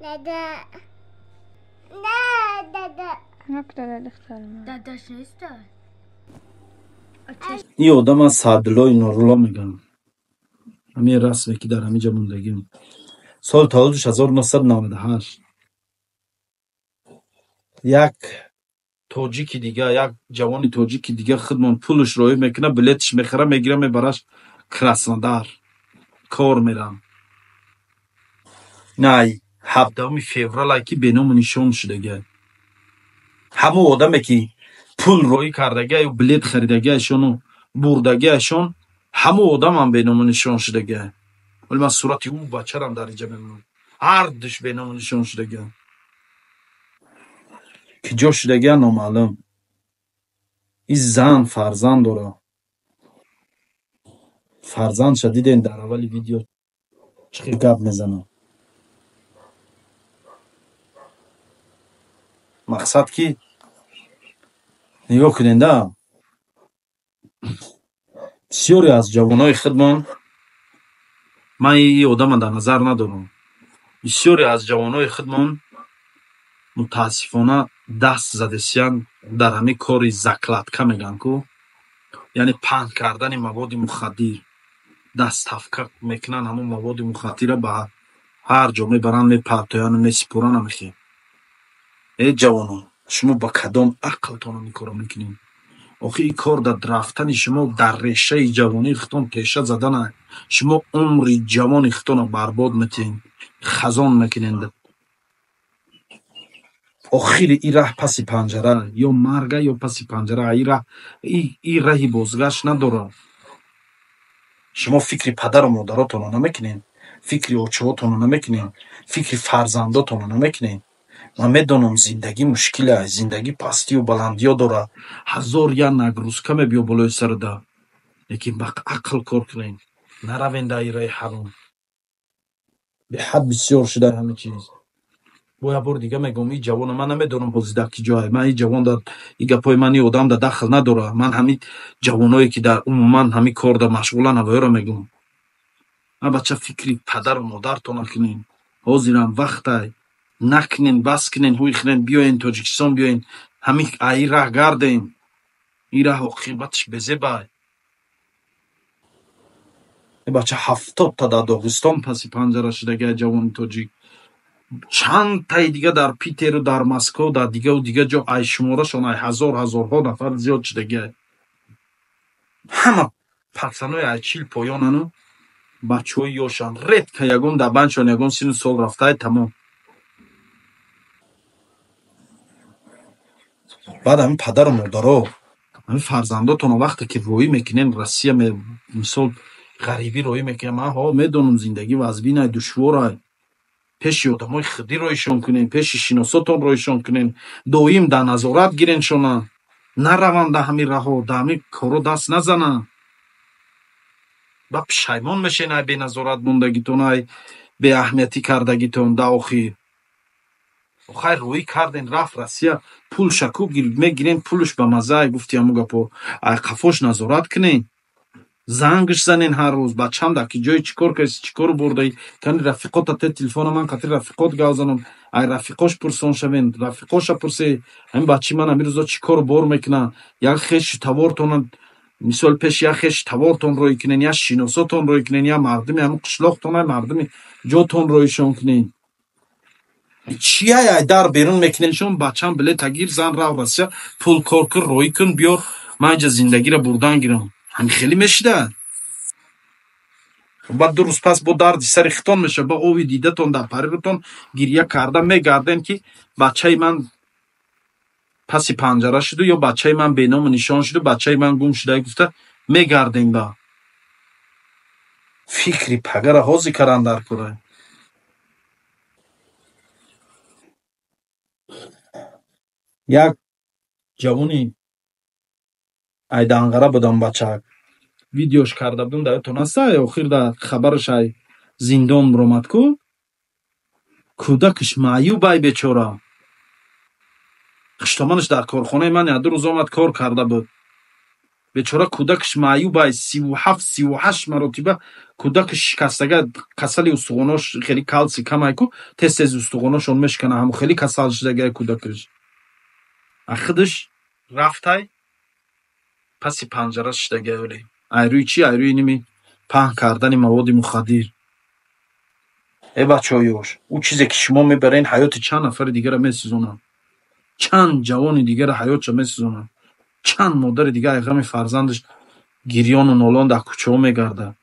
Дада. На дада. Дадаш неста. Ин одама Саъдуллои Нурулло мегӯям. Ҳамин расме ки дар ҳамин ҷо мондагим. Соли таваллудаш 1998. Як тоҷики дига, як ҷавони тоҷики дига худмон пулш роӣ мекунад, билетш мехара, мегира, мебараш Краснодар. Кор мерам. Най, 17 февралай ки беному нишон шудагай. Ҳамон одаме ки пул роӣ кардагиаю билет харидагиашону бурдагиашон, ҳамон одамам беному нишон шудагиай. Вале ман сурати ӯ бачарам дар инҷа мемонам. Ҳардуш беному нишон шудагиа. Ки ҷо шудагиа номаълум. Ин зан фарзанд дорад. Фарзандша дидем дар аввали видео чӣ хел гап мезанад. Мақсад ки нигоҳ кунед да, бисёре аз ҷавонои худмон, ман ин одама дар назар надорам, бисёре аз ҷавонои худмон мутаассифона даст задесиянд дар ҳамин кори закладка мегӯянд ку, яъне паҳн кардани маводи мухаддир. Доставка мекунанд ҳамон маводи мухаддирро ба ҳар ҷо мебаранд, мепартоянд, месипоранд ҳамихел. Э ҷавонон, шумо ба кадом ақлтон ҳамин корро мекунед? Охир ин кор дар рафтани шумо дар решаи ҷавонии худтон теша задана. Шумо умри ҷавони худтонро барбод метиҳед, хазон мекунед. Охири ин раҳ паси панҷара, ё марга ё паси панҷара. Ин раҳ, ин раҳи бозгашт надорад. Шумо фикри падару модаротонро намекунед, фикри очаҳотонро намекунед, фикри фарзандотонро намекунед. Ман медонам зиндагӣ мушкил аст, зиндагӣ пастию баландиё дорад. Ҳазор як нагрузка мебиё болои сарда. Лекин ба ақл кор кунед. Наравен дар ин раҳи ҳаром. Беҳад бисёр шуда ҳамин чиз. Бо як бори дига мегӯям, ин ҷавона ман намедонам ҳозир дар ки ҷое. Ман ин ҷавон дар ин гапҳои ман ин одам дар дахл надорад. Ман ҳамин ҷавоное ки дар умуман ҳамин кор дар машғуланд, ҳавоёро мегӯям. Ман бача фикри падару модартон накунед. Ҳозирам вақтай. Накунен, бас кунен, ҳуй хунен, биёен Тоҷикистон биёен. Ҳамин ай раҳ гарден. Ин раҳ оқибаташ безебай. Ин бача 70-та дар Доғистон паси панҷара шудагиай ҷавони тоҷик. Чандтаи дига дар Питеру дар Москва, дар дигаву дига ҷо ай шуморашон ай ҳазор ҳазорҳо нафар зиёд шудагиай. Ҳама пацанои ай 40 поёнану бачаҳои ёшанд. Редко ягон дар банчон ягон сину сол рафтаай тамом. Баъд ҳамин падару модаро, ҳамин фарзандотонро вақте ки роӣ мекунен Россия, мисол ғарибӣ роӣ мекунем, ман ҳо медонам зиндагӣ вазбинай, душворай. Пеши одамои худӣ роишон кунем, пеши шиносотон роишон кунем, доим дар назорат гиреншона. Нараванд дар ҳамин раҳо, дар ҳамин корро даст назананд. Ба пушаймон мешен ай беназорат мондагитон, ай беаҳамиятӣ кардагитон дар охир. Хайр роӣ карден, рафт Россия, пулша ку мегирен, пулш ба маззаай, гуфти ҳамун гапо. Ай қафош назорат кунен. Зангш занен ҳар рӯз, бачам дар ки ҷое чӣ кор кардӣ, чӣ кору бурдаӣ? Кани рафиқота те телефона ман қатри рафиқот гап занам. Ай рафиқош пурсон шавен, рафиқоша пурсе, ҳамин бачи ман ҳамин рӯзо чӣ кору бор мекунад? Як хеши тавортона, мисол пеши як хеши тавортон роӣ кунен, як шиносотон роӣ кунен, як мардуми ҳамин қишлоқтон, ай мардуми ҷотон роишон кунен. Чия ай дар берун мекуненшон, бачам билета гир, зан рав Россия, пул кор кун, роӣ кун, биёр, ман инҷа зиндагиро бурдан гирам. Ҳамин хеле мешида. Баъд ду рӯз пас бо дарди сари хитон мешавад, ба ови дидатон дар парирутон гирья карда мегардем ки бачаи ман паси панҷара шуду ё бачаи ман беному нишон шуду, бачаи ман гум шуда гуфта мегардем. Ба фикри пагара ҳозир каранд дар кора. Як ҷавони айданғара будам бачак. Видеош карда будам, дар ёдтон ҳаст, ай охир дар хабараш ай зиндон баромад ку. Кӯдакаш маъюб ай бечора. Хуштоманаш дар корхонаи ман як ду рӯз омад кор карда буд. Бечора кӯдакаш маъюбай, 37, 38 маротиба кӯдакаш шикастага, касали устухонош хеле калсий камай ку, тез тез устухоношон мешикана, ҳамо хеле касал шудагай кӯдакаш. А худаш рафтай, паси панҷара шидагай оле. Ай рӯи чӣ? Ай рӯи ними паҳн кардани маводи мухаддир. Э, бачаҳои ёш, ӯ чизе ки шумо мебарен, ҳаёти чанд нафари дигара месӯзонад, чанд ҷавони дигара ҳаётша месӯзонад, чанд модари дига ай ғами фарзандаш гирёну нолон дар кӯчаҳо мегардад.